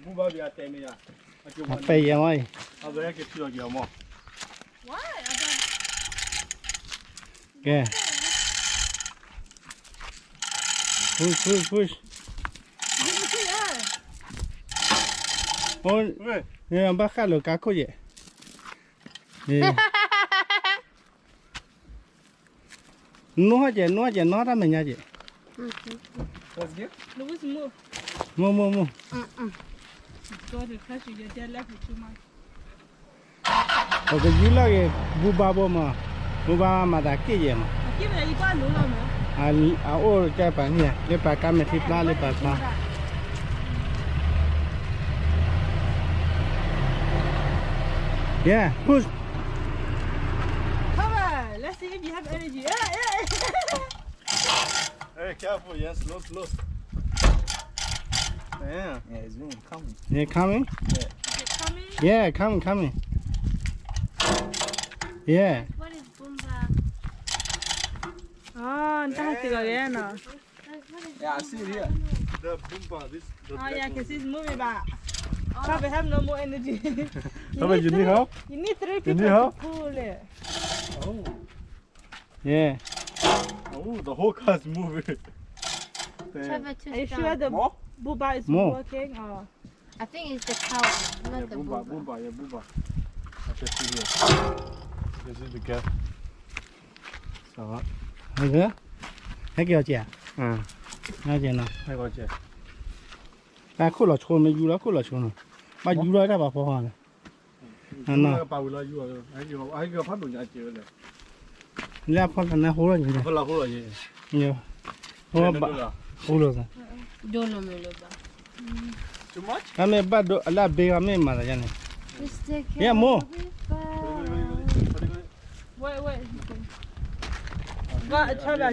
အပဲယဲမီၢ်အံၤ, ကဲ, push push push, ဘၣ်ဃးလိာ်ကါခိၣ်ယဲ, နိဟဲကဲ, နိဟဲကဲ, နိဟဲတၢ်မဲာ်ညါကဲ, မိၢ်မိၢ်မိၢ်, ပကယူၤလီၤက့ၤ ဘူဘါဘိမး, ဘူဘါမၤသးက့ၣ်ယဲမး, အအိၣ်ကဲပာ်န့ၣ် လၢပာ်ကါမဲာ်ထံဖျါ လၢပာ်ဖျါ, yeah, push. Come on, let's see if you have energy. Yeah, yeah. Hey, careful, yeah, slow, slow. Damn. Yeah, it's really coming. Yeah, coming? Yeah. Is it coming? Yeah, coming, coming. Yeah. What is Boomba? Oh, that's the guy, no? Yeah, I see it here. The Boomba, this. The, oh, yeah, because he's moving back. Probably have no more energy. Probably you need help? You need three people to pull it. Oh. Yeah. Oh, the whole car is moving. Damn. Are you sure the Boomba is working? Oh. I think it's the cow, not the Boomba. Boomba, yeah, Boomba. I can see here. This is the gas. So, okay. ဟဲက့ၤအီၤကဲ, ဟဲက့ၤနီၤ, ဟဲက့ၤအီၤကဲ, တၢ်ခိၣ်လီၤဆိ မ့ၢ်ယူၤလီၤခိၣ်လီၤဆိနီၤ, ဘၣ်ယူၤလီၤတၢ်ပာ်ဖီဃီန့ၣ်, လၢအဖီလာ်န့ၣ်ဟိလီၤ, ဟိလီၤသး, အမ့ၢ်ဘၣ်ဒိလၢအဘ့ၣ်ဂီၢ်မ့ၢ်မၤသးယါန့ၣ်, ယဲမိၢ်, ဘၣ်လံ, ဘၣ်လံ,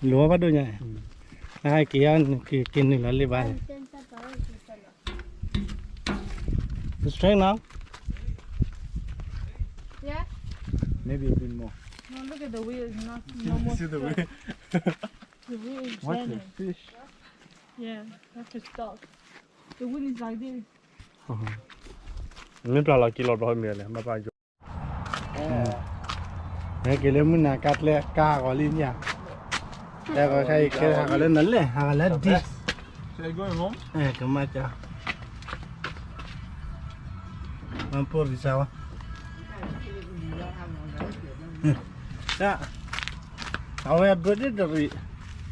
လိၤဘၣ်ဒိညါ, နက့ၤက့ၤနုာ်လီၤလၢဘၣ်န့ၣ်, Straight now? Yeah. Maybe a bit more. No, look at the wheel. It's not, no more. You see the wheel? The wheel is turning. What a fish. Yeah, that's a stock. The wheel is like this. မ့ၢ်ပျၢ်လီၤက့ၤလီၤဘျီမ့ၢ်လဲၣ် ဘၣ်ဘၣ်ယိၤ, ဟဲက့ၤလၢမုၢ်နၤကါကျဲကါဟးဂီၤလံမ့ၢ်ဧါ, ကါဂီၤခဲအံၤကဲဟးဂီၤလၢနလဲၣ် ဟးဂီၤလၢဒ်, ကမၤကၢ်, မၤဖိရံစါဝဲ, အဝဲ ဘျီဒ်တရံး,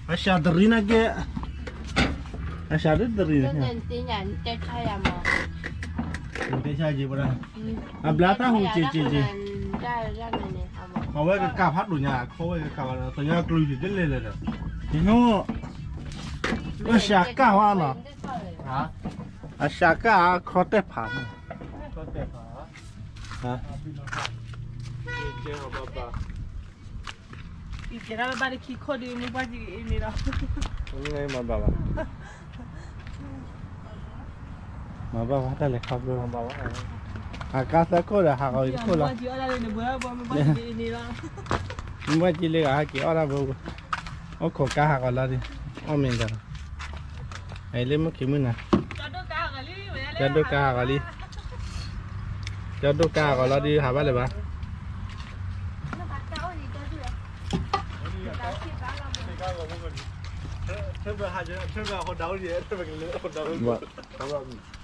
အစှၤတရံးနာ်က့, အစှၤဒ်တရံးန့ၣ်, တဲဆါယၤမး, တဲဆါယၤပှၤဒၣ်, အဘျါတၢ်ဟူးက့ၤက့ၤက့ၤ, အဝဲကကၢ်ဖးဒိၣ်ညါ, ခီဝဲကကၢ်ဖးဒိၣ်, သညါကျိၤယံၤဒ်လဲၣ်လဲၣ်ဒီး, အစှၤကၢ်ဝဲနီၤ, အစှၤကၢ်အခီတဲဖးန့ၣ်, ယကဲထီၣ်ဘၣ်ဘၣ်, ယကဲထီၣ်ဘၣ်ဘၣ်ဒီးခံခီဒီး မ့ၢ်ဘၣ်က့ၤအံၤန့ၣ်ဒီး, မၤဘၣ်ဘၣ်, မၤဘၣ်ဘၣ်တၢ်လဲၤခီဖျိ, မၤဘၣ်ဘၣ်တၢ်လဲၤခီဖျိတခိၣ်လီၤ, မ့ၢ်ဘၣ်က့ၤလၢဂၤဟဲက့ၤအီၣ်တၢ်ဘိ, အီၣ်ခိးကါဟးဂီၤလီၤဒီး, အီၣ်မ့ၢ်ဒီး, အလၢမုၢ်ခံမုၢ်နၤ, ကၠီဒိၣ်ကါဟးဂီၤလံ, ကၠီဒိၣ်ကါဟးဂီၤလီၤဒီး ဟးဘၣ်လၢၤဘၣ် ဘၣ်, ဘၣ်,